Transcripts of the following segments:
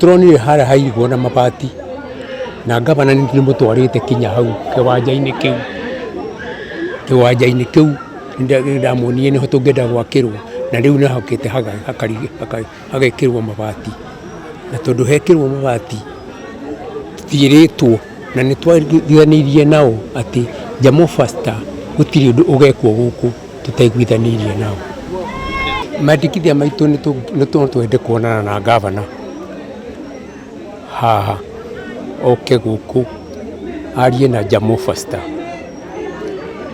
Tũronire harĩa hairigwo na mabati na ngavana nĩ mũtwarĩte kinya hau kĩwanja-inĩ kĩu. Kĩwanja-inĩ kĩu nĩ ndamuonirie nĩho tũngĩenda gwakĩrwo na rĩu nĩ hokĩte hagekĩrwo mabati, na tondũ hekĩrwo mabati tũtiĩrĩtwo na nĩ twaiguithanĩirie nao atĩ Jambo Faster gũtirĩ ũndũ ũgekwo gũkũ tũtaiguithanĩirie nao. Mendekithia maitũ nĩ no twende kuonana na ngavana haha oke gũkũ arie na Jambo Faster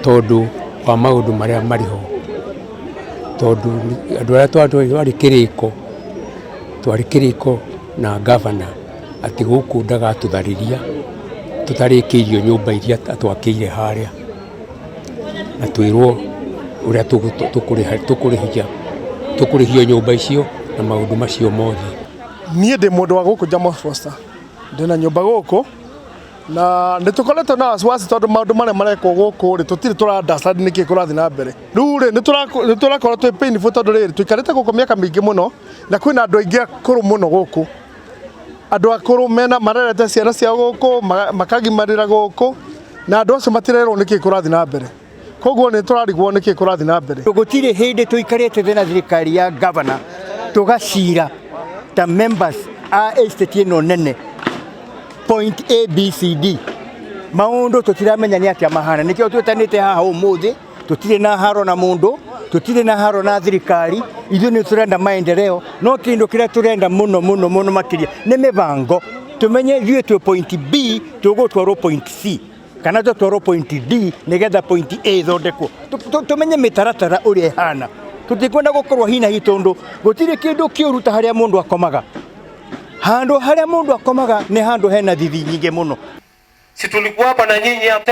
tondũ wa maũndũ marĩa marĩ ho, tondũ andũ arĩa twarĩ kĩrĩko, twarĩ kĩrĩko na ngavana atĩ gũkũ ndagatũtharĩria tũtarĩkĩirio nyũmba iria atwakĩire harĩa, na twĩrwo ũrĩa tũkũrĩhio nyũmba icio na maũndũ macio mothe. Niĩ ndĩ mũndũ wa gũkũ Jambo Foster, ndĩna nyũmba gũkũ na nĩ tũkoretwo na wasiwasi tondũ maũndũ marĩa marekwo gũkũ rĩ, tũtirĩ tũra understand nĩkĩ kũrathiĩ na mbere. Rĩu rĩ, nĩ tũrakorwo twĩ painful tondũ rĩrĩ, tũikarĩte gũkũ mĩaka mĩingĩ mũno na kwĩna andũ aingĩ akũrũ mũno gũkũ. Andũ akũrũ mena marerete ciana ciao gũkũ, makagimarĩra gũkũ na andũ acio matirerwo nĩkĩ kũrathiĩ na mbere. Koguo nĩ tũrarigwo nĩkĩ kũrathiĩ na mbere. Gũtirĩ hĩndĩ tũikarĩte thĩ na thirikari ya gavana tũgacira ta members a estate ĩno nene point A B C D. Maũndũ tũtiramenya nĩ atĩa mahana, nĩkĩo twĩtanĩte haha ũmũthĩ. Tũtirĩ na haro na mũndũ, tũtirĩ na haro na thirikari, ithuĩ nĩ tũrenda maendeleo, no kĩndũ kĩrĩa tũrenda mũno mũno mũno makĩria nĩ mĩbango, tũmenye ithuĩ twĩ point B tũgũtwarwo point C kana tũtwarwo point D nĩgetha point A ĩthondekwo, tũmenye mĩtaratara ũrĩa ĩhana. Tũtikwenda gũkorwo hi na hi tondũ gũtirĩ kĩndũ kĩũru ta harĩa mũndũ akomaga. Handũ harĩa mũndũ akomaga nĩ handũ hena thithi nyingĩ mũno. Si tulikuwa hapa na nyinyi hapa.